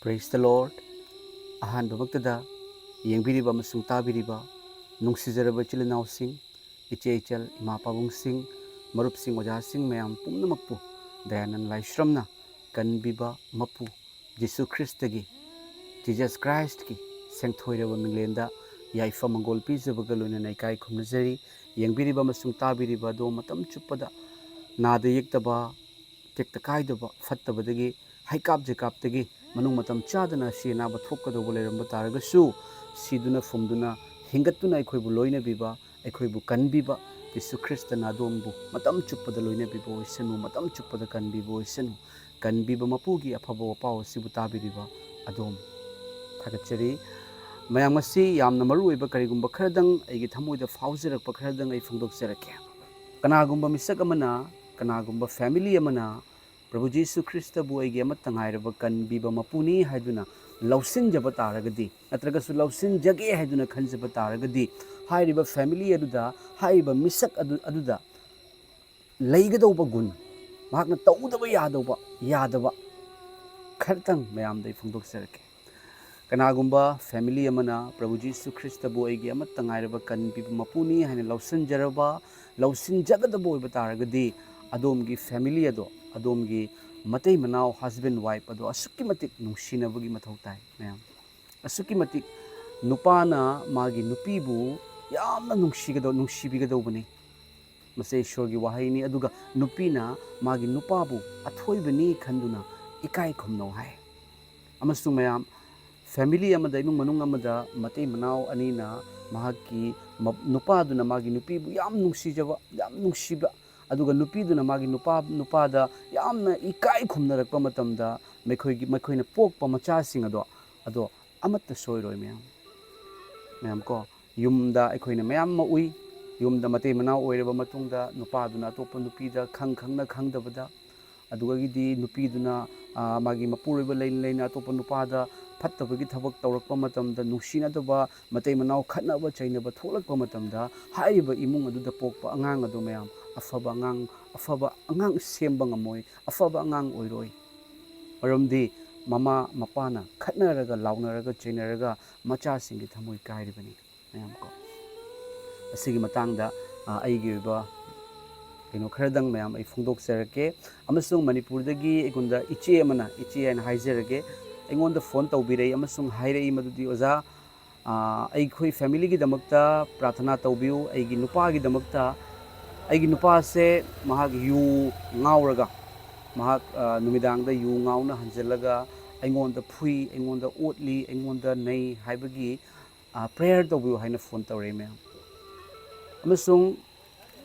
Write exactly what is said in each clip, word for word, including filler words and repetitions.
Praise the Lord. ꯑꯍꯥꯟꯕꯃꯛꯇꯗ ꯌꯦꯡꯕꯤꯔꯤꯕ ꯑꯃꯁꯨꯡ ꯇꯥꯕꯤꯔꯤꯕ ꯅꯨꯡꯁꯤꯖꯔꯕ ꯏꯆꯤꯜ ꯏꯅꯥꯎꯁꯤꯡ, ꯏꯆꯦ ꯏꯆꯜ, ꯏꯃꯥ ꯄꯥꯕꯨꯡꯁꯤꯡ, ꯃꯔꯨꯞꯁꯤꯡ, ꯑꯣꯖꯥꯁꯤꯡ ꯃꯌꯥꯝ ꯄꯨꯝꯅꯃꯛꯄꯨ ꯗꯌꯥꯅꯟ ꯂꯥꯏꯁ꯭ꯔꯝꯅ ꯀꯟꯕꯤꯕ ꯃꯄꯨ ꯖꯤꯁꯨ ꯈ꯭ꯔꯤꯁꯇꯒꯤ, Jesus Christꯀꯤ ꯁꯦꯡꯊꯣꯏꯔꯕ ꯃꯤꯡꯂꯦꯟꯗ ꯌꯥꯏꯐ ꯃꯪꯒꯣꯜ ꯄꯤꯖꯕꯒ ꯂꯣꯏꯅꯅ ꯏꯀꯥꯏ ꯈꯨꯝꯅꯖꯔꯤ꯫ ꯌꯦꯡꯕꯤꯔꯤꯕ ꯑꯃꯁꯨꯡ ꯇꯥꯕꯤꯔꯤꯕ ꯑꯗꯣꯝ ꯃꯇꯝ ꯆꯨꯞꯄꯗ ꯅꯥꯗ ꯌꯦꯛꯇꯕ, ꯇꯦꯛꯇ ꯀꯥꯏꯗꯕ, ꯐꯠꯇꯕꯗꯒꯤ ꯍꯩꯀꯥꯞ ꯖꯩꯀꯥꯞꯇꯒꯤ ꯃꯅꯨꯡ ꯃꯇꯝ ꯆꯥꯗꯅ ꯑꯁꯤ ꯑꯅꯥꯕ ꯊꯣꯛꯀꯗꯧꯕ ꯂꯩꯔꯝꯕ ꯇꯥꯔꯒꯁꯨ, ꯁꯤꯗꯨꯅ ꯐꯨꯝꯗꯨꯅ ꯍꯤꯡꯒꯠꯇꯨꯅ ꯑꯩꯈꯣꯏꯕꯨ ꯂꯣꯏꯅꯕꯤꯕ, ꯑꯩꯈꯣꯏꯕꯨ ꯀꯟꯕꯤꯕ ꯖꯤꯁꯨ ꯈ꯭ꯔꯤꯁꯇꯅ ꯑꯗꯣꯝꯕꯨ ꯃꯇꯝ ꯆꯨꯞꯄꯗ ꯂꯣꯏꯅꯕꯤꯕ ꯑꯣꯏꯁꯅꯨ, ꯃꯇꯝ ꯆꯨꯞꯄꯗ ꯀꯟꯕꯤꯕ ꯑꯣꯏꯁꯅꯨ꯫ ꯀꯟꯕꯤꯕ ꯃꯄꯨꯒꯤ ꯑꯐꯕ ꯋꯥꯄꯥꯎ ꯑꯁꯤꯕꯨ ꯇꯥꯕꯤꯔꯤꯕ ꯑꯗꯣꯝ ꯊꯥꯒꯠꯆꯔꯤ꯫ ꯃꯌꯥꯝ, ꯉꯁꯤ ꯌꯥꯝꯅ ꯃꯔꯨ ꯑꯣꯏꯕ ꯀꯔꯤꯒꯨꯝꯕ ꯈꯔꯗꯪ, ꯑꯩꯒꯤ ꯊꯃꯣꯏꯗ ꯐꯥꯎꯖꯔꯛꯄ ꯈꯔꯗꯪ ꯑꯩ ꯐꯣꯡꯗꯣꯛꯆꯔꯛꯀꯦ꯫ ꯀꯅꯥꯒꯨꯝꯕ ꯃꯤꯁꯛ ꯑꯃꯅ, ꯀꯅꯥꯒꯨꯝꯕ family ꯑꯃꯅ ꯄ꯭ꯔꯚꯨ ꯖꯤꯁꯨ ꯈ꯭ꯔꯤꯁꯇꯕꯨ ꯑꯩꯒꯤ ꯑꯃꯠꯇ ꯉꯥꯏꯔꯕ ꯀꯟꯕꯤꯕ ꯃꯄꯨꯅꯤ ꯍꯥꯏꯗꯨꯅ ꯂꯧꯁꯤꯟꯖꯕ ꯇꯥꯔꯒꯗꯤ, ꯅꯠꯇ꯭ꯔꯒꯁꯨ ꯂꯧꯁꯤꯟꯖꯒꯦ ꯍꯥꯏꯗꯨꯅ ꯈꯟꯖꯕ ꯇꯥꯔꯒꯗꯤ, ꯍꯥꯏꯔꯤꯕ family ꯑꯗꯨꯗ, ꯍꯥꯏꯔꯤꯕ ꯃꯤꯁꯛ ꯑꯗꯨ, ꯑꯗꯨꯗ ꯂꯩꯒꯗꯧꯕ ꯒꯨꯟ, ꯃꯍꯥꯛꯅ ꯇꯧꯗꯕ ꯌꯥꯗꯧꯕ, ꯌꯥꯗꯕ ꯈꯔꯇꯪ ꯃꯌꯥꯝꯗ ꯑꯩ ꯐꯣꯡꯗꯣꯛꯆꯔꯛꯀꯦ꯫ ꯀꯅꯥꯒꯨꯝꯕ family ꯑꯃꯅ ꯄ꯭ꯔꯚꯨ ꯖꯤꯁꯨ ꯈ꯭ꯔꯤꯁꯇꯕꯨ ꯑꯩꯒꯤ ꯑꯃꯠꯇ ꯉꯥꯏꯔꯕ ꯀꯟꯕꯤꯕ ꯃꯄꯨꯅꯤ ꯍꯥꯏꯅ ꯂꯧꯁꯤꯟꯖꯔꯕ, ꯂꯧꯁꯤꯟꯖꯒꯗꯕ ꯑꯣꯏꯕ ꯇꯥꯔꯒꯗꯤ, ꯑꯗꯣꯝꯒꯤ family ꯑꯗꯣ, ꯑꯗꯣꯝꯒꯤ ꯃꯇꯩ ꯃꯅꯥꯎ, husband wife ꯑꯗꯣ ꯑꯁꯨꯛꯀꯤ ꯃꯇꯤꯛ ꯅꯨꯡꯁꯤꯅꯕꯒꯤ ꯃꯊꯧ ꯇꯥꯏ, ꯃꯌꯥꯝ꯫ ꯑꯁꯨꯛꯀꯤ ꯃꯇꯤꯛ ꯅꯨꯄꯥꯅ ꯃꯥꯒꯤ ꯅꯨꯄꯤꯕꯨ ꯌꯥꯝꯅ ꯅꯨꯡꯁꯤꯒꯗꯧ-, ꯅꯨꯡꯁꯤꯕꯤꯒꯗꯧꯕꯅꯤ꯫ ꯃꯁꯤ ꯏꯁꯣꯔꯒꯤ ꯋꯥꯍꯩꯅꯤ꯫ ꯑꯗꯨꯒ ꯅꯨꯄꯤꯅ ꯃꯥꯒꯤ ꯅꯨꯄꯥꯕꯨ ꯑꯊꯣꯏꯕꯅꯤ ꯈꯟꯗꯨꯅ ꯏꯀꯥꯏ ꯈꯨꯝꯅꯧ ꯍꯥꯏ꯫ ꯑꯃꯁꯨꯡ ꯃꯌꯥꯝ, family ꯑꯃꯗ, ꯏꯃꯨꯡ ꯃꯅꯨꯡ ꯑꯃꯗ ꯃꯇꯩ ꯃꯅꯥꯎ ꯑꯅꯤꯅ ꯃꯍꯥꯛꯀꯤ ꯃ-, ꯅꯨꯄꯥꯗꯨꯅ ꯃꯥꯒꯤ ꯅꯨꯄꯤꯕꯨ ꯌꯥꯝ ꯅꯨꯡꯁꯤꯖꯕ, ꯌꯥꯝ ꯅꯨꯡꯁꯤꯕ, ꯑꯗꯨꯒ ꯅꯨꯄꯤꯗꯨꯅ ꯃꯥꯒꯤ ꯅꯨꯄꯥ, ꯅꯨꯄꯥꯗ ꯌꯥꯝꯅ ꯏꯀꯥꯏ ꯈꯨꯝꯅꯔꯛꯄ ꯃꯇꯝꯗ, ꯃꯈꯣꯏꯒꯤ, ꯃꯈꯣꯏꯅ ꯄꯣꯛꯄ ꯃꯆꯥꯁꯤꯡ ꯑꯗꯣ, ꯑꯗꯣ ꯑꯃꯠꯇ ꯁꯣꯏꯔꯣꯏ, ꯃꯌꯥꯝ꯫ ꯃꯌꯥꯝ ꯀꯣ, ꯌꯨꯝꯗ ꯑꯩꯈꯣꯏꯅ ꯃꯌꯥꯝ ꯑꯃ ꯎꯏ꯫ ꯌꯨꯝꯗ ꯃꯇꯩ ꯃꯅꯥꯎ ꯑꯣꯏꯔꯕ ꯃꯇꯨꯡꯗ ꯅꯨꯄꯥꯗꯨꯅ ꯑꯇꯣꯞꯄ ꯅꯨꯄꯤꯗ ꯈꯪ ꯈꯪꯅ ꯈꯪꯗꯕꯗ, ꯑꯗꯨꯗꯒꯤꯗꯤ ꯅꯨꯄꯤꯗꯨꯅ, ꯑ, ꯃꯥꯒꯤ ꯃꯄꯨꯔꯣꯏꯕ ꯂꯩꯅ ꯂꯩꯅ ꯑꯇꯣꯞꯄ ꯅꯨꯄꯥꯗ ꯐꯠꯇꯕꯒꯤ ꯊꯕꯛ ꯇꯧꯔꯛꯄ ꯃꯇꯝꯗ, ꯅꯨꯡꯁꯤꯅꯗꯕ, ꯃꯇꯩ ꯃꯅꯥꯎ ꯈꯠꯅꯕ ꯆꯩꯅꯕ ꯊꯣꯛꯂꯛꯄ ꯃꯇꯝꯗ, ꯍꯥꯏꯔꯤꯕ ꯏꯃꯨꯡ ꯑꯗꯨꯗ ꯄꯣꯛꯄ ꯑꯉꯥꯡ ꯑꯗꯨ, ꯃꯌꯥꯝ, ꯑꯐꯕ ꯑꯉꯥꯡ, ꯑꯐꯕ ꯑꯉꯥꯡ ꯁꯦꯝꯕ ꯉꯝꯃꯣꯏ, ꯑꯐꯕ ꯑꯉꯥꯡ ꯑꯣꯏꯔꯣꯏ꯫ ꯃꯔꯝꯗꯤ ꯃꯃꯥ ꯃꯄꯥꯅ ꯈꯠꯅꯔꯒ, ꯂꯥꯎꯅꯔꯒ, ꯆꯩꯅꯔꯒ ꯃꯆꯥꯁꯤꯡꯒꯤ ꯊꯃꯣꯏ ꯀꯥꯏꯔꯤꯕꯅꯤ꯫ ꯃꯌꯥꯝ ꯀꯣ, ꯑꯁꯤꯒꯤ ꯃꯇꯥꯡꯗ, ꯑ, ꯑꯩꯒꯤ ꯑꯣꯏꯕ ꯀꯩꯅꯣ ꯈꯔꯗꯪ ꯃꯌꯥꯝ ꯑꯩ ꯐꯣꯡꯗꯣꯛꯆꯔꯛꯀꯦ꯫ ꯑꯃꯁꯨꯡ ꯃꯅꯤꯄꯨꯔꯗꯒꯤ ꯑꯩꯉꯣꯟꯗ ꯏꯆꯦ ꯑꯃꯅ, ꯏꯆꯦ ꯍꯥꯏꯅ ꯍꯥꯏꯖꯔꯒꯦ, ꯑꯩꯉꯣꯟꯗ ꯐꯣꯟ ꯇꯧꯕꯤꯔꯛꯏ ꯑꯃꯁꯨꯡ ꯍꯥꯏꯔꯛꯏ ꯃꯗꯨꯗꯤ, "ꯑꯣꯖꯥ, ꯑ, ꯑꯩꯈꯣꯏ ꯐꯦꯃꯤꯂꯤꯒꯤꯗꯃꯛꯇ ꯄ꯭ꯔꯥꯊꯅꯥ ꯇꯧꯕꯤꯌꯨ꯫ ꯑꯩꯒꯤ ꯅꯨꯄꯥꯒꯤꯗꯃꯛꯇ, ꯑꯩꯒꯤ ꯅꯨꯄꯥꯁꯦ ꯃꯍꯥꯛ ꯌꯨ ꯉꯥꯎꯔꯒ, ꯃꯍꯥꯛ, ꯑ, ꯅꯨꯃꯤꯗꯥꯡꯗ ꯌꯨ ꯉꯥꯎꯅ ꯍꯟꯖꯤꯜꯂꯒ ꯑꯩꯉꯣꯟꯗ ꯐꯨꯏ, ꯑꯩꯉꯣꯟꯗ ꯑꯣꯠꯂꯤ, ꯑꯩꯉꯣꯟꯗ ꯅꯩ ꯍꯥꯏꯕꯒꯤ, ꯑ, ꯄ꯭ꯔꯦꯌꯔ ꯇꯧꯕꯤꯌꯨ" ꯍꯥꯏꯅ ꯐꯣꯟ ꯇꯧꯔꯛꯑꯦ, ꯃꯌꯥꯝ꯫ ꯑꯃꯁꯨꯡ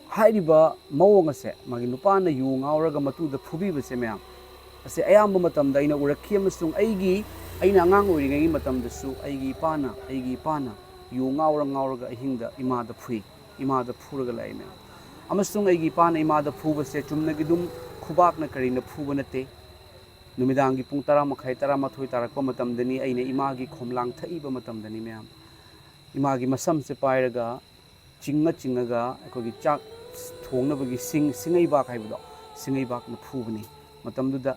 ꯍꯥꯏꯔꯤꯕ ꯃꯑꯣꯡ ꯑꯁꯦ, ꯃꯥꯒꯤ ꯅꯨꯄꯥꯅ ꯌꯨ ꯉꯥꯎꯔꯒ ꯃꯇꯨꯗ ꯐꯨꯕꯤꯕꯁꯦ, ꯃꯌꯥꯝ, ꯑꯁꯦ ꯑꯌꯥꯝꯕ ꯃꯇꯝꯗ ꯑꯩꯅ ꯎꯔꯛꯈꯤ, ꯑꯃꯁꯨꯡ ꯑꯩꯒꯤ, ꯑꯩꯅ ꯑꯉꯥꯡ ꯑꯣꯏꯔꯤꯉꯩꯒꯤ ꯃꯇꯝꯗꯁꯨ ꯑꯩꯒꯤ ꯏꯄꯥꯅ, ꯑꯩꯒꯤ ꯏꯄꯥꯅ ꯌꯨ ꯉꯥꯎꯔ ꯉꯥꯎꯔꯒ ꯑꯍꯤꯡꯗ ꯏꯃꯥꯗ ꯐꯨꯏ, ꯏꯃꯥꯗ ꯐꯨꯔꯒ ꯂꯥꯛꯏ, ꯃꯌꯥꯝ꯫ ꯑꯃꯁꯨꯡ ꯑꯩꯒꯤ ꯏꯄꯥꯅ ꯏꯃꯥꯗ ꯐꯨꯕꯁꯦ ꯆꯨꯝꯅꯒꯤ ꯑꯗꯨꯝ ꯈꯨꯕꯥꯛꯅ ꯀꯔꯤꯅ ꯐꯨꯕ ꯅꯠꯇꯦ꯫ ꯅꯨꯃꯤꯗꯥꯡꯒꯤ ꯄꯨꯡ ꯇꯔꯥ ꯃꯈꯥꯏ, ꯇꯔꯥꯃꯥꯊꯣꯏ ꯇꯥꯔꯛꯄ ꯃꯇꯝꯗꯅꯤ, ꯑꯩꯅ ꯏꯃꯥꯒꯤ ꯈꯣꯝꯂꯥꯡ ꯊꯛꯏꯕ ꯃꯇꯝꯗꯅꯤ, ꯃꯌꯥꯝ꯫ ꯏꯃꯥꯒꯤ ꯃꯁꯝꯁꯦ ꯄꯥꯏꯔꯒ ꯆꯤꯡꯉ ꯆꯤꯡꯉꯒ ꯑꯩꯈꯣꯏꯒꯤ ꯆꯥꯛ ꯊꯣꯡꯅꯕꯒꯤ ꯁꯤꯡ, ꯁꯤꯡꯉꯩꯕꯥꯛ ꯍꯥꯏꯕꯗꯣ, ꯁꯤꯡꯉꯩꯕꯥꯛꯅ ꯐꯨꯕꯅꯤ꯫ ꯃꯇꯝꯗꯨꯗ,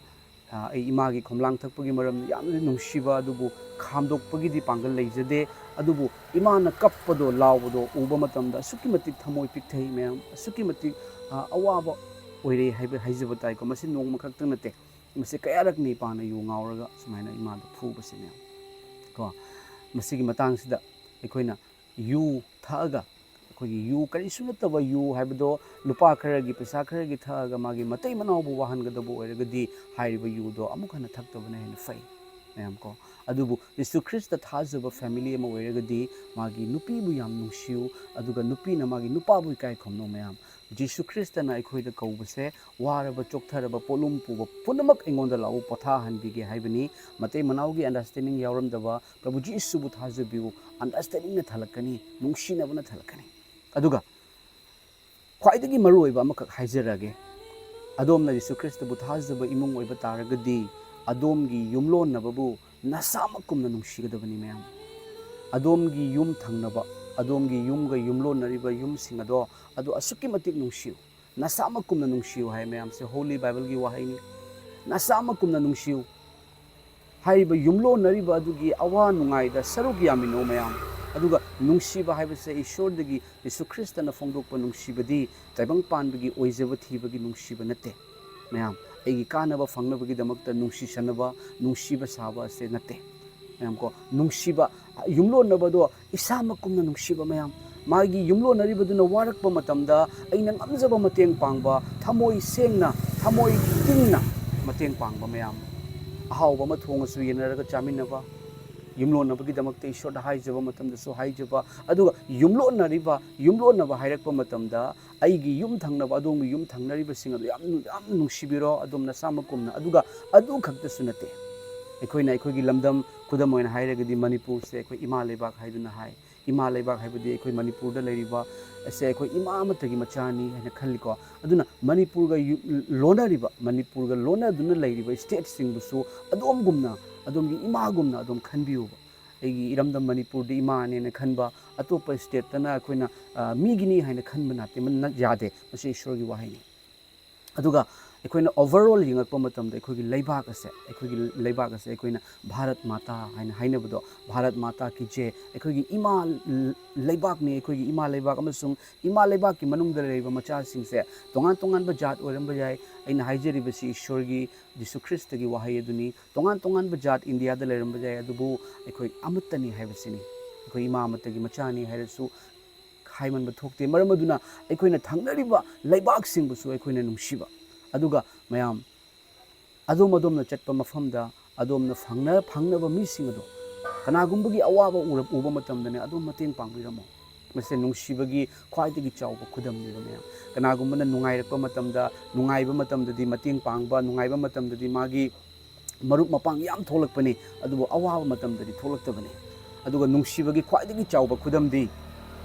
ꯑ, ꯑꯩ ꯏꯃꯥꯒꯤ ꯈꯣꯝꯂꯥꯡ ꯊꯛꯄꯒꯤ ꯃꯔꯝꯗ ꯌꯥꯝꯅꯗꯤ ꯅꯨꯡꯁꯤꯕ, ꯑꯗꯨꯕꯨ ꯈꯥꯝꯗꯣꯛꯄꯒꯤꯗꯤ ꯄꯥꯡꯒꯜ ꯂꯩꯖꯗꯦ꯫ ꯑꯗꯨꯕꯨ ꯏꯃꯥꯅ ꯀꯞꯄꯗꯣ, ꯂꯥꯎꯕꯗꯣ ꯎꯕ ꯃꯇꯝꯗ ꯑꯁꯨꯛꯀꯤ ꯃꯇꯤꯛ ꯊꯃꯣꯏ ꯄꯤꯛꯊꯩ, ꯃꯌꯥꯝ, ꯑꯁꯨꯛꯀꯤ ꯃꯇꯤꯛ, ꯑ, ꯑꯋꯥꯕ ꯑꯣꯏꯔꯦ ꯍꯥꯏꯕ ꯍꯥꯏꯖꯕ ꯇꯥꯏꯀꯣ꯫ ꯃꯁꯤ ꯅꯣꯡꯃ ꯈꯛꯇꯪ ꯅꯠꯇꯦ, ꯃꯁꯤ ꯀꯌꯥꯔꯛꯅꯤ ꯏꯄꯥꯅ ꯌꯨ ꯉꯥꯎꯔꯒ ꯁꯨꯃꯥꯏꯅ ꯏꯃꯥꯗ ꯐꯨꯕꯁꯦ, ꯃꯌꯥꯝ꯫ ꯀꯣ, ꯃꯁꯤꯒꯤ ꯃꯇꯥꯡꯁꯤꯗ ꯑꯩꯈꯣꯏꯅ ꯌꯨ ꯊꯛꯑꯒ, ꯑꯩꯈꯣꯏꯒꯤ ꯌꯨ, ꯀꯔꯤꯁꯨ ꯅꯠꯇꯕ ꯌꯨ ꯍꯥꯏꯕꯗꯣ, ꯂꯨꯄꯥ ꯈꯔꯒꯤ, ꯄꯩꯁꯥ ꯈꯔꯒꯤ ꯊꯛꯑꯒ ꯃꯥꯒꯤ ꯃꯇꯩ ꯃꯅꯥꯎꯕꯨ ꯋꯥꯍꯟꯒꯗꯕ ꯑꯣꯏꯔꯒꯗꯤ, ꯍꯥꯏꯔꯤꯕ ꯌꯨꯗꯣ ꯑꯃꯨꯛ ꯍꯟꯅ ꯊꯛꯇꯕꯅ ꯍꯦꯟꯅ ꯐꯩ, ꯃꯌꯥꯝ ꯀꯣ꯫ ꯑꯗꯨꯕꯨ ꯖꯤꯁꯨ ꯈ꯭ꯔꯤꯁꯇ ꯊꯥꯖꯕ ꯐꯦꯃꯤꯂꯤ ꯑꯃ ꯑꯣꯏꯔꯒꯗꯤ, ꯃꯥꯒꯤ ꯅꯨꯄꯤꯕꯨ ꯌꯥꯝ ꯅꯨꯡꯁꯤꯌꯨ, ꯑꯗꯨꯒ ꯅꯨꯄꯤꯅ ꯃꯥꯒꯤ ꯅꯨꯄꯥꯕꯨ ꯏꯀꯥꯏ ꯈꯨꯝꯅꯧ, ꯃꯌꯥꯝ꯫ ꯖꯤꯁꯨ ꯈ꯭ꯔꯤꯁꯇꯅ ꯑꯩꯈꯣꯏꯗ ꯀꯧꯕꯁꯦ, ꯋꯥꯔꯕ ꯆꯣꯛꯊꯔꯕ ꯄꯣꯠꯂꯨꯝ ꯄꯨꯕ ꯄꯨꯝꯅꯃꯛ ꯑꯩꯉꯣꯟꯗ ꯂꯥꯛꯎ, ꯄꯣꯊꯥꯍꯟꯕꯤꯒꯦ ꯍꯥꯏꯕꯅꯤ꯫ ꯃꯇꯩ ꯃꯅꯥꯎꯒꯤ ꯑꯟꯗꯔꯁ꯭ꯇꯦꯟꯗꯤꯡ ꯌꯥꯎꯔꯝꯗꯕ, ꯄ꯭ꯔꯚꯨ ꯖꯤꯁꯨꯕꯨ ꯊꯥꯖꯕꯤꯌꯨ, ꯑꯟꯗꯔꯁ꯭ꯇꯦꯟꯗꯤꯡꯅ ꯊꯜꯂꯛꯀꯅꯤ, ꯅꯨꯡꯁꯤꯅꯕꯅ ꯊꯜꯂꯛꯀꯅꯤ꯫ ꯑꯗꯨꯒ ꯈ꯭ꯋꯥꯏꯗꯒꯤ ꯃꯔꯨꯑꯣꯏꯕ ꯑꯃꯈꯛ ꯍꯥꯏꯖꯔꯒꯦ꯫ ꯑꯗꯣꯝꯅ ꯖꯤꯁꯨ ꯈ꯭ꯔꯤꯁꯇꯕꯨ ꯊꯥꯖꯕ ꯏꯃꯨꯡ ꯑꯣꯏꯕ ꯇꯥꯔꯒꯗꯤ, ꯑꯗꯣꯝꯒꯤ ꯌꯨꯝꯂꯣꯟꯅꯕꯕꯨ ꯅꯁꯥꯃꯛꯀꯨꯝꯅ ꯅꯨꯡꯁꯤꯒꯗꯕꯅꯤ, ꯃꯌꯥꯝ꯫ ꯑꯗꯣꯝꯒꯤ ꯌꯨꯝ ꯊꯪꯅꯕ, ꯑꯗꯣꯝꯒꯤ ꯌꯨꯝꯒ ꯌꯨꯝꯂꯣꯟꯅꯔꯤꯕ ꯌꯨꯝꯁꯤꯡ ꯑꯗꯣ, ꯑꯗꯨ ꯑꯁꯨꯛꯀꯤ ꯃꯇꯤꯛ ꯅꯨꯡꯁꯤꯌꯨ, ꯅꯁꯥꯃꯛꯀꯨꯝꯅ ꯅꯨꯡꯁꯤꯌꯨ ꯍꯥꯏ, ꯃꯌꯥꯝꯁꯦ ꯍꯣꯂꯤ ꯕꯥꯏꯕꯜꯒꯤ ꯋꯥꯍꯩꯅꯤ꯫ ꯅꯁꯥꯃꯛꯀꯨꯝꯅ ꯅꯨꯡꯁꯤꯌꯨ꯫ ꯍꯥꯏꯔꯤꯕ ꯌꯨꯝꯂꯣꯟꯅꯔꯤꯕ ꯑꯗꯨꯒꯤ ꯑꯋꯥ ꯅꯨꯡꯉꯥꯏꯗ ꯁꯔꯨꯛ ꯌꯥꯃꯤꯟꯅꯧ ꯃꯌꯥꯝ꯫ ꯑꯗꯨꯒ ꯅꯨꯡꯁꯤꯕ ꯍꯥꯏꯕꯁꯦ ꯏꯁꯣꯔꯗꯒꯤ ꯌꯤꯁꯨ ꯈ꯭ꯔꯤꯁꯇꯅ ꯐꯣꯡꯗꯣꯛꯄ ꯅꯨꯡꯁꯤꯕꯗꯤ ꯇꯥꯏꯕꯪ ꯄꯥꯟꯕꯒꯤ ꯑꯣꯏꯖꯕ ꯊꯤꯕꯒꯤ ꯅꯨꯡꯁꯤꯕ ꯅꯠꯇꯦ ꯃꯌꯥꯝ꯫ ꯑꯩꯒꯤ ꯀꯥꯟꯅꯕ ꯐꯪꯅꯕꯒꯤꯗꯃꯛꯇ ꯅꯨꯡꯁꯤꯁꯟꯅꯕ, ꯅꯨꯡꯁꯤꯕ ꯁꯥꯕ ꯑꯁꯦ ꯅꯠꯇꯦ ꯃꯌꯥꯝ꯫ ꯀꯣ, ꯅꯨꯡꯁꯤꯕ, ꯌꯨꯝꯂꯣꯟꯅꯕꯗꯣ ꯏꯁꯥꯃꯛꯀꯨꯝꯅ ꯅꯨꯡꯁꯤꯕ ꯃꯌꯥꯝ꯫ ꯃꯥꯒꯤ ꯌꯨꯝꯂꯣꯟꯅꯔꯤꯕꯗꯨꯅ ꯋꯥꯔꯛꯄ ꯃꯇꯝꯗ ꯑꯩꯅ ꯉꯝꯖꯕ ꯃꯇꯦꯡ ꯄꯥꯡꯕ, ꯊꯃꯣꯏ ꯁꯦꯡꯅ, ꯊꯃꯣꯏ ꯇꯤꯡꯅ ꯃꯇꯦꯡ ꯄꯥꯡꯕ ꯃꯌꯥꯝ꯫ ꯑꯍꯥꯎꯕ ꯑꯃ ꯊꯣꯡꯉꯁꯨ ꯌꯦꯟꯅꯔꯒ ꯆꯥꯃꯤꯟꯅꯕ, ꯌꯨꯝꯂꯣꯟꯅꯕꯒꯤꯗꯃꯛꯇ ꯏꯁꯣꯔꯗ ꯍꯥꯏꯖꯕ ꯃꯇꯝꯗꯁꯨ ꯍꯥꯏꯖꯕ, ꯑꯗꯨꯒ ꯌꯨꯝꯂꯣꯟꯅꯔꯤꯕ, ꯌꯨꯝꯂꯣꯟꯅꯕ ꯍꯥꯏꯔꯛꯄ ꯃꯇꯝꯗ ꯑꯩꯒꯤ ꯌꯨꯝ ꯊꯪꯅꯕ, ꯑꯗꯣꯝꯒꯤ ꯌꯨꯝ ꯊꯪꯅꯔꯤꯕꯁꯤꯡ ꯑꯗꯨ ꯌꯥꯝ, ꯌꯥꯝ ꯅꯨꯡꯁꯤꯕꯤꯔꯣ, ꯑꯗꯣꯝ ꯅꯁꯥꯃꯛꯀꯨꯝꯅ꯫ ꯑꯗꯨꯒ ꯑꯗꯨ ꯈꯛꯇꯁꯨ ꯅꯠꯇꯦ, ꯑꯩꯈꯣꯏꯅ ꯑꯩꯈꯣꯏꯒꯤ ꯂꯝꯗꯝ, ꯈꯨꯗꯝ ꯑꯣꯏꯅ ꯍꯥꯏꯔꯒꯗꯤ ꯃꯅꯤꯄꯨꯔꯁꯦ ꯑꯩꯈꯣꯏ ꯏꯃꯥ ꯂꯩꯕꯥꯛ ꯍꯥꯏꯗꯨꯅ ꯍꯥꯏ꯫ ꯏꯃꯥ ꯂꯩꯕꯥꯛ ꯍꯥꯏꯕꯗꯤ ꯑꯩꯈꯣꯏ ꯃꯅꯤꯄꯨꯔꯗ ꯂꯩꯔꯤꯕ ꯑꯁꯦ ꯑꯩꯈꯣꯏ ꯏꯃꯥ ꯑꯃꯠꯇꯒꯤ ꯃꯆꯥꯅꯤ ꯍꯥꯏꯅ ꯈꯜꯂꯤꯀꯣ꯫ ꯑꯗꯨꯅ ꯃꯅꯤꯄꯨꯔꯒ ꯌꯨ-, ꯂꯣꯟꯅꯔꯤꯕ, ꯃꯅꯤꯄꯨꯔꯒ ꯂꯣꯟꯅꯗꯨꯅ ꯂꯩꯔꯤꯕ ꯁ꯭ꯇꯦꯠꯁꯤꯡꯕꯨꯁꯨ ꯑꯗꯣꯝꯒꯨꯝꯅ, ꯑꯗꯣꯝꯒꯤ ꯏꯃꯥꯒꯨꯝꯅ ꯑꯗꯣꯝ ꯈꯟꯕꯤꯌꯨꯕ꯫ ꯑꯩꯒꯤ ꯏꯔꯝꯗꯝ ꯃꯅꯤꯄꯨꯔꯗꯤ ꯏꯃꯥꯅꯦꯅ ꯈꯟꯕ, ꯑꯇꯣꯞꯄ ꯁ꯭ꯇꯦꯠꯇꯅ ꯑꯩꯈꯣꯏꯅ, ꯑ, ꯃꯤꯒꯤꯅꯤ ꯍꯥꯏꯅ ꯈꯟꯕ ꯅꯠꯇꯦ, ꯃ-, ꯅ-, ꯌꯥꯗꯦ꯫ ꯃꯁꯤ ꯏꯁꯣꯔꯒꯤ ꯋꯥꯍꯩꯅꯤ꯫ ꯑꯗꯨꯒ ꯑꯩꯈꯣꯏꯅ overall ꯌꯦꯡꯉꯛꯄ ꯃꯇꯝꯗ ꯑꯩꯈꯣꯏꯒꯤ ꯂꯩꯕꯥꯛ ꯑꯁꯦ, ꯑꯩꯈꯣꯏꯒꯤ ꯂꯩꯕꯥꯛ ꯑꯁꯦ ꯑꯩꯈꯣꯏꯅ ꯚꯥꯔꯠ ꯃꯥꯇꯥ ꯍꯥꯏꯅ ꯍꯥꯏꯅꯕꯗꯣ, ꯚꯥꯔꯠ ꯃꯥꯇꯥ ꯀꯤ ꯖꯦ, ꯑꯩꯈꯣꯏꯒꯤ ꯏꯃꯥ ꯂ-, ꯂꯩꯕꯥꯛꯅꯤ, ꯑꯩꯈꯣꯏꯒꯤ ꯏꯃꯥ ꯂꯩꯕꯥꯛ꯫ ꯑꯃꯁꯨꯡ ꯏꯃꯥ ꯂꯩꯕꯥꯛꯀꯤ ꯃꯅꯨꯡꯗ ꯂꯩꯔꯤꯕ ꯃꯆꯥꯁꯤꯡꯁꯦ ꯇꯣꯉꯥꯟ ꯇꯣꯉꯥꯟꯕ ꯖꯥꯠ ꯑꯣꯏꯔꯝꯕ ꯌꯥꯏ꯫ ꯑꯩꯅ ꯍꯥꯏꯖꯔꯤꯕꯁꯤ ꯏꯁꯣꯔꯒꯤ, ꯖꯤꯁꯨ ꯈ꯭ꯔꯤꯁꯇꯒꯤ ꯋꯥꯍꯩ ꯑꯗꯨꯅꯤ꯫ ꯇꯣꯉꯥꯟ ꯇꯣꯉꯥꯟꯕ ꯖꯥꯠ ꯏꯟꯗꯤꯌꯥꯗ ꯂꯩꯔꯝꯕ ꯌꯥꯏ, ꯑꯗꯨꯕꯨ ꯑꯩꯈꯣꯏ ꯑꯃꯠꯇꯅꯤ ꯍꯥꯏꯕꯁꯤꯅꯤ꯫ ꯑꯩꯈꯣꯏ ꯏꯃꯥ ꯑꯃꯠꯇꯒꯤ ꯃꯆꯥꯅꯤ ꯍꯥꯏꯔꯁꯨ ꯍꯥꯏꯃꯟꯕ ꯊꯣꯛꯇꯦ꯫ ꯃꯔꯝ ꯑꯗꯨꯅ ꯑꯩꯈꯣꯏꯅ ꯊꯪꯅꯔꯤꯕ ꯂꯩꯕꯥꯛꯁꯤꯡꯕꯨꯁꯨ ꯑꯩꯈꯣꯏꯅ ꯅꯨꯡꯁꯤꯕ꯫ ꯑꯗꯨꯒ ꯃꯌꯥꯝ, ꯑꯗꯣꯝ ꯑꯗꯣꯝꯅ ꯆꯠꯄ ꯃꯐꯝꯗ ꯑꯗꯣꯝꯅ ꯐꯪꯅ-, ꯐꯪꯅꯕ ꯃꯤꯁꯤꯡ ꯑꯗꯣ ꯀꯅꯥꯒꯨꯝꯕꯒꯤ ꯑꯋꯥꯕ ꯎꯔ-, ꯎꯕ ꯃꯇꯝꯗꯅꯦ, ꯑꯗꯣꯝ ꯃꯇꯦꯡ ꯄꯥꯡꯕꯤꯔꯝꯃꯣ꯫ ꯃꯁꯤ ꯅꯨꯡꯁꯤꯕꯒꯤ ꯈ꯭ꯋꯥꯏꯗꯒꯤ ꯆꯥꯎꯕ ꯈꯨꯗꯝꯅꯦꯕ ꯃꯌꯥꯝ꯫ ꯀꯅꯥꯒꯨꯝꯕꯅ ꯅꯨꯡꯉꯥꯏꯔꯛꯄ ꯃꯇꯝꯗ, ꯅꯨꯡꯉꯥꯏꯕ ꯃꯇꯝꯗꯗꯤ ꯃꯇꯦꯡ ꯄꯥꯡꯕ, ꯅꯨꯡꯉꯥꯏꯕ ꯃꯇꯝꯗꯗꯤ ꯃꯥꯒꯤ ꯃꯔꯨꯞ ꯃꯄꯥꯡ ꯌꯥꯝ ꯊꯣꯛꯂꯛꯄꯅꯤ, ꯑꯗꯨꯕꯨ ꯑꯋꯥꯕ ꯃꯇꯝꯗꯗꯤ ꯊꯣꯛꯂꯛꯇꯕꯅꯤ꯫ ꯑꯗꯨꯒ ꯅꯨꯡꯁꯤꯕꯒꯤ ꯈ꯭ꯋꯥꯏꯗꯒꯤ ꯆꯥꯎꯕ ꯈꯨꯗꯝꯗꯤ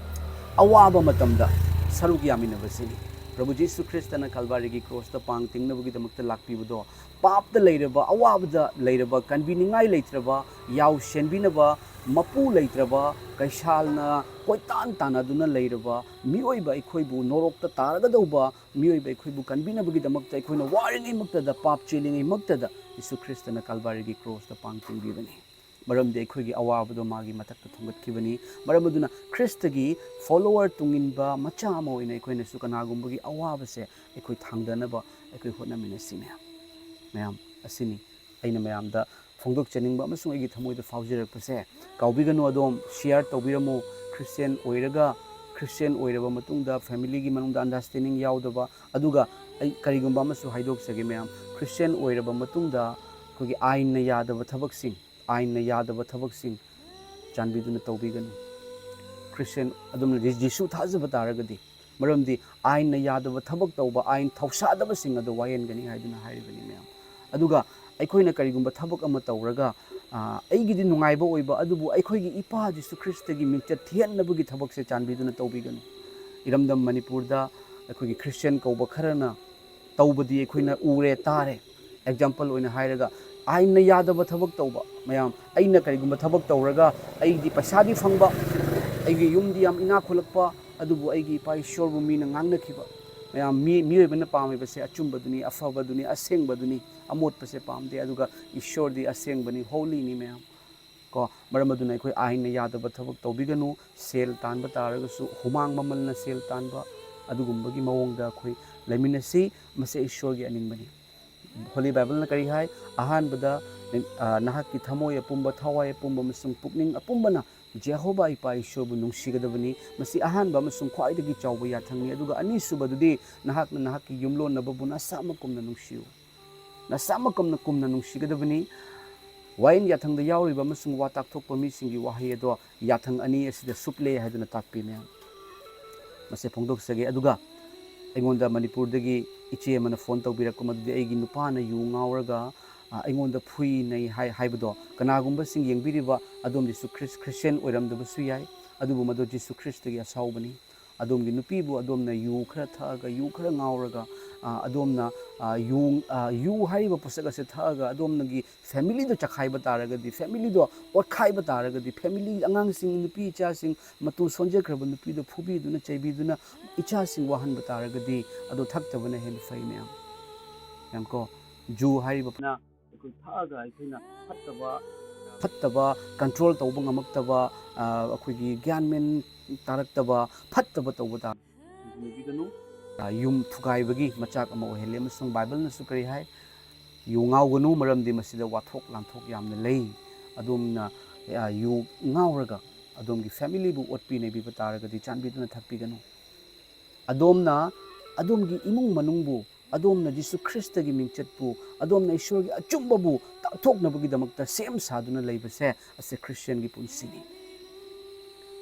ꯑꯋꯥꯕ ꯃꯇꯝꯗ ꯁꯔꯨꯛ ꯌꯥꯃꯤꯟꯅꯕꯁꯤꯅꯤ꯫ ꯄ꯭ꯔꯚꯨ ꯖꯤꯁꯨ ꯈ꯭ꯔꯤꯁꯇꯅ ꯀꯜꯚꯥꯔꯤꯒꯤ ꯀ꯭ꯔꯣꯁꯇ ꯄꯥꯡ ꯇꯤꯡꯅꯕꯒꯤꯗꯃꯛꯇ ꯂꯥꯛꯄꯤꯕꯗꯣ, ꯄꯥꯞꯇ ꯂꯩꯔꯕ, ꯑꯋꯥꯕꯗ ꯂꯩꯔꯕ, ꯀꯟꯕꯤꯅꯤꯡꯉꯥꯏ ꯂꯩꯇ꯭ꯔꯕ, ꯌꯥꯎ ꯁꯦꯟꯕꯤꯅꯕ ꯃꯄꯨ ꯂꯩꯇ꯭ꯔꯕ, ꯀꯩꯁꯥꯜꯅ ꯀꯣꯏꯇꯥꯟ ꯇꯥꯟꯅꯗꯨꯅ ꯂꯩꯔꯕ ꯃꯤꯑꯣꯏꯕ ꯑꯩꯈꯣꯏꯕꯨ, ꯅꯣꯔꯣꯛꯇ ꯇꯥꯔꯒꯗꯧꯕ ꯃꯤꯑꯣꯏꯕ ꯑꯩꯈꯣꯏꯕꯨ ꯀꯟꯕꯤꯅꯕꯒꯤꯗꯃꯛꯇ, ꯑꯩꯈꯣꯏꯅ ꯋꯥꯔꯤꯉꯩꯃꯛꯇꯗ, ꯄꯥꯞ ꯆꯦꯜꯂꯤꯉꯩꯃꯛꯇꯗ ꯖꯤꯁꯨ ꯈ꯭ꯔꯤꯁꯇꯅ ꯀꯜꯚꯥꯔꯤꯒꯤ ꯀ꯭ꯔꯣꯁꯇ ꯄꯥꯡ ꯇꯤꯡꯕꯤꯕꯅꯤ꯫ ꯃꯔꯝꯗꯤ ꯑꯩꯈꯣꯏꯒꯤ ꯑꯋꯥꯕꯗꯣ ꯃꯥꯒꯤ ꯃꯊꯛꯇ ꯊꯨꯡꯒꯠꯈꯤꯕꯅꯤ꯫ ꯃꯔꯝ ꯑꯗꯨꯅ ꯈ꯭ꯔꯤꯁꯇꯒꯤ ꯐꯣꯂꯣꯋꯔ, ꯇꯨꯡꯏꯟꯕ ꯃꯆꯥ ꯑꯃ ꯑꯣꯏꯅ ꯑꯩꯈꯣꯏꯅꯁꯨ ꯀꯅꯥꯒꯨꯝꯕꯒꯤ ꯑꯋꯥꯕꯁꯦ ꯑꯩꯈꯣꯏ ꯊꯥꯡꯗꯅꯕ ꯑꯩꯈꯣꯏ ꯍꯣꯠꯅꯃꯤꯟꯅꯁꯤ ꯃꯌꯥꯝ꯫ ꯃꯌꯥꯝ, ꯑꯁꯤꯅꯤ ꯑꯩꯅ ꯃꯌꯥꯝꯗ ꯐꯣꯡꯗꯣꯛꯆꯅꯤꯡꯕ ꯑꯃꯁꯨꯡ ꯑꯩꯒꯤ ꯊꯃꯣꯏꯗ ꯐꯥꯎꯖꯔꯛꯄꯁꯦ꯫ ꯀꯥꯎꯕꯤꯒꯅꯨ, ꯑꯗꯣꯝ ꯁꯤꯌꯥꯔ ꯇꯧꯕꯤꯔꯝꯃꯨ꯫ ꯈ꯭ꯔꯤꯁꯇꯤꯌꯥꯟ ꯑꯣꯏꯔꯒ, ꯈ꯭ꯔꯤꯁꯇꯤꯌꯥꯟ ꯑꯣꯏꯔꯕ ꯃꯇꯨꯡꯗ ꯐꯦꯃꯤꯂꯤꯒꯤ ꯃꯅꯨꯡꯗ ꯑꯟꯗꯔꯁ꯭ꯇꯦꯟꯗꯤꯡ ꯌꯥꯎꯗꯕ, ꯑꯗꯨꯒ ꯑꯩ ꯀꯔꯤꯒꯨꯝꯕ ꯑꯃꯁꯨ ꯍꯥꯏꯗꯣꯛꯆꯒꯦ ꯃꯌꯥꯝ, ꯈ꯭ꯔꯤꯁꯇꯤꯌꯥꯟ ꯑꯣꯏꯔꯕ ꯃꯇꯨꯡꯗ ꯑꯩꯈꯣꯏꯒꯤ ꯑꯥꯏꯟꯅ ꯌꯥꯗꯕ ꯊꯕꯛꯁꯤꯡ, ꯑꯥꯏꯟꯅ ꯌꯥꯗꯕ ꯊꯕꯛꯁꯤꯡ ꯆꯥꯟꯕꯤꯗꯨꯅ ꯇꯧꯕꯤꯒꯅꯨ꯫ ꯈ꯭ꯔꯤꯁꯇꯤꯌꯥꯟ ꯑꯗꯨꯝꯅ ꯖꯤ-, ꯖꯤꯁꯨ ꯊꯥꯖꯕ ꯇꯥꯔꯒꯗꯤ, ꯃꯔꯝꯗꯤ ꯑꯥꯏꯟꯅ ꯌꯥꯗꯕ ꯊꯕꯛ ꯇꯧꯕ, ꯑꯥꯏꯟ ꯊꯧꯁꯥꯗꯕꯁꯤꯡ ꯑꯗꯨ ꯋꯥꯌꯦꯟꯒꯅꯤ ꯍꯥꯏꯗꯨꯅ ꯍꯥꯏꯔꯤꯕꯅꯤ ꯃꯌꯥꯝ꯫ ꯑꯗꯨꯒ ꯑꯩꯈꯣꯏꯅ ꯀꯔꯤꯒꯨꯝꯕ ꯊꯕꯛ ꯑꯃ ꯇꯧꯔꯒ, ꯑ, ꯑꯩꯒꯤꯗꯤ ꯅꯨꯡꯉꯥꯏꯕ ꯑꯣꯏꯕ, ꯑꯗꯨꯕꯨ ꯑꯩꯈꯣꯏꯒꯤ ꯏꯄꯥ ꯖꯤꯁꯨ ꯈ꯭ꯔꯤꯁꯇꯒꯤ ꯃꯤꯡꯆꯠ ꯊꯤꯍꯟꯅꯕꯒꯤ ꯊꯕꯛꯁꯦ ꯆꯥꯟꯕꯤꯗꯨꯅ ꯇꯧꯕꯤꯒꯅꯨ꯫ ꯏꯔꯝꯗꯝ ꯃꯅꯤꯄꯨꯔꯗ ꯑꯩꯈꯣꯏꯒꯤ ꯈ꯭ꯔꯤꯁꯇꯤꯌꯥꯟ ꯀꯧꯕ ꯈꯔꯅ ꯇꯧꯕꯗꯤ ꯑꯩꯈꯣꯏꯅ ꯎꯔꯦ, ꯇꯥꯔꯦ꯫ ꯑꯦꯛꯖꯥꯝꯄꯜ ꯑꯣꯏꯅ ꯍꯥꯏꯔꯒ, ꯑꯥꯏꯟꯅ ꯌꯥꯗꯕ ꯊꯕꯛ ꯇꯧꯕ ꯃꯌꯥꯝ꯫ ꯑꯩꯅ ꯀꯔꯤꯒꯨꯝꯕ ꯊꯕꯛ ꯇꯧꯔꯒ ꯑꯩꯗꯤ ꯄꯩꯁꯥꯗꯤ ꯐꯪꯕ, ꯑꯩꯒꯤ ꯌꯨꯝꯗꯤ ꯌꯥꯝ ꯏꯅꯥꯛ ꯈꯨꯜꯂꯛꯄ, ꯑꯗꯨꯕꯨ ꯑꯩꯒꯤ ꯏꯄꯥ ꯏꯁꯣꯔꯕꯨ ꯃꯤꯅ ꯉꯥꯡꯅꯈꯤꯕ ꯃꯌꯥꯝ꯫ ꯃꯤ, ꯃꯤꯑꯣꯏꯕꯅ ꯄꯥꯝꯃꯤꯕꯁꯦ ꯑꯆꯨꯝꯕꯗꯨꯅꯤ, ꯑꯐꯕꯗꯨꯅꯤ, ꯑꯁꯦꯡꯕꯗꯨꯅꯤ, ꯑꯃꯣꯠꯄꯁꯦ ꯄꯥꯝꯗꯦ꯫ ꯑꯗꯨꯒ ꯏꯁꯣꯔꯗꯤ ꯑꯁꯦꯡꯕꯅꯤ, ꯍꯣꯂꯤꯅꯤ ꯃꯌꯥꯝ꯫ ꯀꯣ, ꯃꯔꯝ ꯑꯗꯨꯅ ꯑꯩꯈꯣꯏ ꯑꯥꯏꯟꯅ ꯌꯥꯗꯕ ꯊꯕꯛ ꯇꯧꯕꯤꯒꯅꯨ꯫ ꯁꯦꯜ ꯇꯥꯟꯕ ꯇꯥꯔꯒꯁꯨ ꯍꯨꯃꯥꯡ ꯃꯃꯜꯅ ꯁꯦꯜ ꯇꯥꯟꯕ, ꯑꯗꯨꯒꯨꯝꯕꯒꯤ ꯃꯑꯣꯡꯗ ꯑꯩꯈꯣꯏ ꯂꯩꯃꯤꯟꯅꯁꯤ꯫ ꯃꯁꯤ ꯏꯁꯣꯔꯒꯤ ꯑꯅꯤꯡꯕꯅꯤ꯫ ꯍꯣꯂꯤ ꯕꯥꯏꯕꯜꯅ ꯀꯔꯤ ꯍꯥꯏ? ꯑꯍꯥꯟꯕꯗ, ꯑ, ꯅꯍꯥꯛꯀꯤ ꯊꯃꯣꯏ ꯑꯄꯨꯝꯕ, ꯊꯋꯥꯏ ꯑꯄꯨꯝꯕ ꯑꯃꯁꯨꯡ ꯄꯨꯛꯅꯤꯡ ꯑꯄꯨꯝꯕꯅ ꯖꯦꯍꯣꯚꯥ ꯏꯄꯥ ꯏꯁꯣꯔꯕꯨ ꯅꯨꯡꯁꯤꯒꯗꯕꯅꯤ꯫ ꯃꯁꯤ ꯑꯍꯥꯟꯕ ꯑꯃꯁꯨꯡ ꯈ꯭ꯋꯥꯏꯗꯒꯤ ꯆꯥꯎꯕ ꯌꯥꯊꯪꯅꯤ꯫ ꯑꯗꯨꯒ ꯑꯅꯤꯁꯨꯕꯗꯨꯗꯤ, ꯅꯍꯥꯛꯅ ꯅꯍꯥꯛꯀꯤ ꯌꯨꯝꯂꯣꯟꯅꯕꯕꯨ ꯅꯁꯥꯃꯛꯀꯨꯝꯅ ꯅꯨꯡꯁꯤꯌꯨ꯫ ꯅꯁꯥꯃꯛꯀꯨꯝꯅ, ꯀꯨꯝꯅ ꯅꯨꯡꯁꯤꯒꯗꯕꯅꯤ꯫ ꯋꯥꯌꯦꯟ ꯌꯥꯊꯪꯗ ꯌꯥꯎꯔꯤꯕ ꯑꯃꯁꯨꯡ ꯋꯥ ꯇꯥꯛꯊꯣꯛꯄ ꯃꯤꯁꯤꯡꯒꯤ ꯋꯥꯍꯩ ꯑꯗꯣ ꯌꯥꯊꯪ ꯑꯅꯤ ꯑꯁꯤꯗ ꯁꯨꯞꯂꯦ ꯍꯥꯏꯗꯨꯅ ꯇꯥꯛꯄꯤ ꯃꯌꯥꯝ꯫ ꯃꯁꯦ ꯐꯣꯡꯗꯣꯛꯆꯒꯦ꯫ ꯑꯗꯨꯒ ꯑꯩꯉꯣꯟꯗ ꯃꯅꯤꯄꯨꯔꯗꯒꯤ ꯏꯆꯦ ꯑꯃꯅ ꯐꯣꯟ ꯇꯧꯕꯤꯔꯛꯄ, ꯃꯗꯨꯗꯤ ꯑꯩꯒꯤ ꯅꯨꯄꯥꯅ ꯌꯨ ꯉꯥꯎꯔꯒ, ꯑ, ꯑꯩꯉꯣꯟꯗ ꯐꯨꯏ ꯅꯩ ꯍꯥꯏ ꯍꯥꯏꯕꯗꯣ꯫ ꯀꯅꯥꯒꯨꯝꯕꯁꯤꯡ ꯌꯦꯡꯕꯤꯔꯤꯕ ꯑꯗꯣꯝ ꯖꯤꯁꯨ ꯈ꯭ꯔꯤꯁ-, ꯈ꯭ꯔꯤꯁꯇꯤꯌꯥꯟ ꯑꯣꯏꯔꯝꯗꯕꯁꯨ ꯌꯥꯏ, ꯑꯗꯨꯕꯨ ꯃꯗꯨ ꯖꯤꯁꯨ ꯈ꯭ꯔꯤꯁꯇꯒꯤ ꯑꯁꯥꯎꯕꯅꯤ꯫ ꯑꯗꯣꯝꯒꯤ ꯅꯨꯄꯤꯕꯨ ꯑꯗꯣꯝꯅ ꯌꯨ ꯈꯔ ꯊꯛꯑꯒ, ꯌꯨ ꯈꯔ ꯉꯥꯎꯔꯒ, ꯑ, ꯑꯗꯣꯝꯅ, ꯑ, ꯌꯨ, ꯑ, ꯌꯨ ꯍꯥꯏꯔꯤꯕ ꯄꯣꯠꯁꯛ ꯑꯁꯦ ꯊꯛꯑꯒ ꯑꯗꯣꯝꯒꯤ ꯐꯦꯃꯤꯂꯤꯗꯣ ꯆꯈꯥꯏꯕ ꯇꯥꯔꯒꯗꯤ, ꯐꯦꯃꯤꯂꯤꯗꯣ ꯑꯣꯠꯈꯥꯏꯕ ꯇꯥꯔꯒꯗꯤ, ꯐꯦꯃꯤꯂꯤ, ꯑꯉꯥꯡꯁꯤꯡ, ꯅꯨꯄꯤ ꯏꯆꯥꯁꯤꯡ, ꯃꯇꯨ ꯁꯣꯟꯖꯈ꯭ꯔꯕ ꯅꯨꯄꯤꯗꯣ ꯐꯨꯕꯤꯗꯨꯅ, ꯆꯩꯕꯤꯗꯨꯅ, ꯏꯆꯥꯁꯤꯡ ꯋꯥꯍꯟꯕ ꯇꯥꯔꯒꯗꯤ, ꯑꯗꯣ ꯊꯛꯇꯕꯅ ꯍꯦꯟꯅ ꯐꯩ, ꯃꯌꯥꯝ꯫ ꯌꯥꯝꯀꯣ, ꯖꯨ ꯍꯥꯏꯔꯤꯕ ꯑꯩꯈꯣꯏ ꯊꯛꯑꯒ ꯑꯩꯈꯣꯏꯅ ꯐꯠꯇꯕ, ꯐꯠꯇꯕ ꯀꯟꯇ꯭ꯔꯣꯜ ꯇꯧꯕ ꯉꯝꯃꯛꯇꯕ, ꯑ, ꯑꯩꯈꯣꯏꯒꯤ ꯒ꯭ꯌꯥꯟ ꯃꯦꯟ ꯇꯥꯔꯛꯇꯕ, ꯐꯠꯇꯕ ꯇꯧꯕ ꯇꯥꯔꯒꯗꯤ ꯅꯨꯡꯁꯤꯕꯤꯒꯅꯨ꯫ ꯑ, ꯌꯨꯝ ꯊꯨꯒꯥꯏꯕꯒꯤ ꯃꯆꯥꯛ ꯑꯃ ꯑꯣꯏꯍꯜꯂꯤ꯫ ꯑꯃꯁꯨꯡ ꯕꯥꯏꯕꯜꯅꯁꯨ ꯀꯔꯤ ꯍꯥꯏ? "ꯌꯨ ꯉꯥꯎꯒꯅꯨ, ꯃꯔꯝꯗꯤ ꯃꯁꯤꯗ ꯋꯥꯊꯣꯛ ꯂꯥꯟꯊꯣꯛ ꯌꯥꯝꯅ ꯂꯩ"꯫ ꯑꯗꯣꯝꯅ, ꯑ, ꯌꯨ ꯉꯥꯎꯔꯒ ꯑꯗꯣꯝꯒꯤ ꯐꯦꯃꯤꯂꯤꯕꯨ ꯑꯣꯠꯄꯤ ꯅꯩꯕꯤꯕ ꯇꯥꯔꯒꯗꯤ ꯆꯥꯟꯕꯤꯗꯨꯅ ꯊꯛꯄꯤꯒꯅꯨ꯫ ꯑꯗꯣꯝꯅ ꯑꯗꯣꯝꯒꯤ ꯏꯃꯨꯡ ꯃꯅꯨꯡꯕꯨ ꯑꯗꯣꯝꯅ ꯖꯤꯁꯨ ꯈ꯭ꯔꯤꯁꯇꯒꯤ ꯃꯤꯡꯆꯠꯄꯨ, ꯑꯗꯣꯝꯅ ꯏꯁꯣꯔꯒꯤ ꯑꯆꯨꯝꯕꯕꯨ ꯇꯥꯛꯊꯣꯛꯅꯕꯒꯤꯗꯃꯛꯇ ꯁꯦꯝ ꯁꯥꯗꯨꯅ ꯂꯩꯕꯁꯦ ꯑꯁꯤ ꯈ꯭ꯔꯤꯁꯇꯤꯌꯥꯟꯒꯤ ꯄꯨꯟꯁꯤꯅꯤ꯫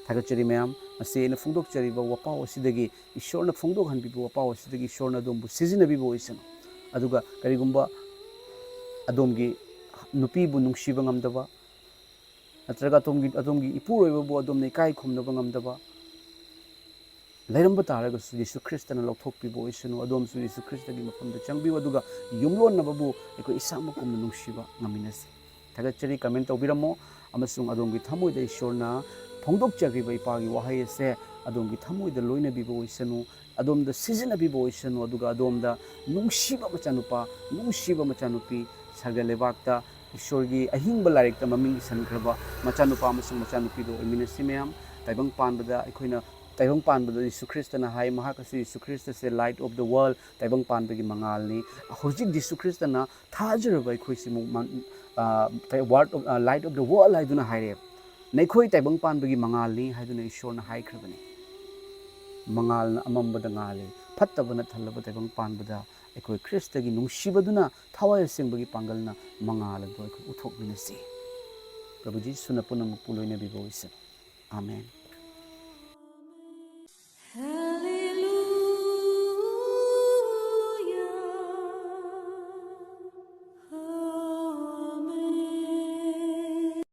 ꯊꯥꯒꯠꯆꯔꯤ ꯃꯌꯥꯝ꯫ ꯃꯁꯤ ꯑꯩꯅ ꯐꯣꯡꯗꯣꯛꯆꯔꯤꯕ ꯋꯥꯄꯥꯎ ꯑꯁꯤꯗꯒꯤ, ꯏꯁꯣꯔꯅ ꯐꯣꯡꯗꯣꯛꯍꯟꯕꯤꯕ ꯋꯥꯄꯥꯎ ꯑꯁꯤꯗꯒꯤ ꯏꯁꯣꯔꯅ ꯑꯗꯣꯝꯕꯨ ꯁꯤꯖꯤꯟꯅꯕꯤꯕ ꯑꯣꯏꯁꯅꯨ꯫ ꯑꯗꯨꯒ ꯀꯔꯤꯒꯨꯝꯕ ꯑꯗꯣꯝꯒꯤ ꯅꯨꯄꯤꯕꯨ ꯅꯨꯡꯁꯤꯕ ꯉꯝꯗꯕ, ꯅꯠꯇ꯭ꯔꯒ ꯑꯗꯣꯝꯒꯤ, ꯑꯗꯣꯝꯒꯤ ꯏꯄꯨꯔꯣꯏꯕꯕꯨ ꯑꯗꯣꯝꯅ ꯏꯀꯥꯏ ꯈꯨꯝꯅꯕ ꯉꯝꯗꯕ ꯂꯩꯔꯝꯕ ꯇꯥꯔꯒꯁꯨ, ꯌꯤꯁꯨ ꯈ꯭ꯔꯤꯁꯇꯅ ꯂꯧꯊꯣꯛꯄꯤꯕ ꯑꯣꯏꯁꯅꯨ꯫ ꯑꯗꯣꯝꯁꯨ ꯌꯤꯁꯨ ꯈ꯭ꯔꯤꯁꯇꯒꯤ ꯃꯐꯝꯗ ꯆꯪꯕꯤꯌꯨ, ꯑꯗꯨꯒ ꯌꯨꯝꯂꯣꯟꯅꯕꯕꯨ ꯑꯩꯈꯣꯏ ꯏꯁꯥꯃꯛꯀꯨꯝꯅ ꯅꯨꯡꯁꯤꯕ ꯉꯝꯃꯤꯟꯅꯁꯤ꯫ ꯊꯥꯒꯠꯆꯔꯤ, ꯀꯃꯦꯟ ꯇꯧꯕꯤꯔꯝꯃꯣ, ꯑꯃꯁꯨꯡ ꯑꯗꯣꯝꯒꯤ ꯊꯃꯣꯏꯗ ꯏꯁꯣꯔꯅ ꯐꯣꯡꯗꯣꯛꯆꯈ꯭ꯔꯤꯕ ꯏꯄꯥꯒꯤ ꯋꯥꯍꯩ ꯑꯁꯦ ꯑꯗꯣꯝꯒꯤ ꯊꯃꯣꯏꯗ ꯂꯣꯏꯅꯕꯤꯕ ꯑꯣꯏꯁꯅꯨ, ꯑꯗꯣꯝꯗ ꯁꯤꯖꯤꯟꯅꯕꯤꯕ ꯑꯣꯏꯁꯅꯨ, ꯑꯗꯨꯒ ꯑꯗꯣꯝꯗ ꯅꯨꯡꯁꯤꯕ ꯃꯆꯥꯅꯨꯄꯥ, ꯅꯨꯡꯁꯤꯕ ꯃꯆꯥꯅꯨꯄꯤ, ꯁꯔꯒ ꯂꯩꯕꯥꯛꯇ ꯏꯁꯣꯔꯒꯤ ꯑꯍꯤꯡꯕ ꯂꯥꯏꯔꯤꯛꯇ ꯃꯃꯤꯡ ꯏꯁꯟꯈ꯭ꯔꯕ ꯃꯆꯥꯅꯨꯄꯥ ꯑꯃꯁꯨꯡ ꯃꯆꯥꯅꯨꯄꯤꯗꯣ ꯑꯣꯏꯃꯤꯟꯅꯁꯤ ꯃꯌꯥꯝ꯫ ꯇꯥꯏꯕꯪ ꯄꯥꯟꯕꯗ ꯑꯩꯈꯣꯏꯅ, ꯇꯥꯏꯕꯪ ꯄꯥꯟꯕꯗ ꯌꯤꯁꯨ ꯈ꯭ꯔꯤꯁꯇꯅ ꯍꯥꯏ, ꯃꯍꯥꯛ ꯑꯁꯤ, ꯌꯤꯁꯨ ꯈ꯭ꯔꯤꯁꯇꯁꯦ light of the world, ꯇꯥꯏꯕꯪ ꯄꯥꯟꯕꯒꯤ ꯃꯉꯥꯜꯅꯤ꯫ ꯍꯧꯖꯤꯛ ꯌꯤꯁꯨ ꯈ꯭ꯔꯤꯁꯇꯅ ꯊꯥꯖꯔꯕ ꯑꯩꯈꯣꯏꯁꯤꯃꯨꯛ ꯃ-, ꯑ, word of, ꯑ, light of the world ꯍꯥꯏꯗꯨꯅ ꯍꯥꯏꯔꯦ꯫ "ꯅꯈꯣꯏ ꯇꯥꯏꯕꯪ ꯄꯥꯟꯕꯒꯤ ꯃꯉꯥꯜꯅꯤ" ꯍꯥꯏꯗꯨꯅ ꯏꯁꯣꯔꯅ ꯍꯥꯏꯈ꯭ꯔꯕꯅꯤ꯫ ꯃꯉꯥꯜꯅ ꯑꯃꯝꯕꯗ ꯉꯥꯜꯂꯤ꯫ ꯐꯠꯇꯕꯅ ꯊꯜꯂꯕ ꯇꯥꯏꯕꯪ ꯄꯥꯟꯕꯗ ꯑꯩꯈꯣꯏ ꯈ꯭ꯔꯤꯁꯇꯒꯤ ꯅꯨꯡꯁꯤꯕꯗꯨꯅ, ꯊꯋꯥꯏ ꯑꯁꯦꯡꯕꯒꯤ ꯄꯥꯡꯒꯜꯅ ꯃꯉꯥꯜ ꯑꯗꯨ ꯑꯩꯈꯣꯏ ꯎꯠꯊꯣꯛꯃꯤꯟꯅꯁꯤ꯫ ꯄ꯭ꯔꯚꯨ ꯖꯤꯁꯨꯅ ꯄꯨꯝꯅꯃꯛꯄꯨ ꯂꯣꯏꯅꯕꯤꯕ ꯑꯣꯏꯁꯅꯨ꯫ ꯑꯥꯃꯦꯟ꯫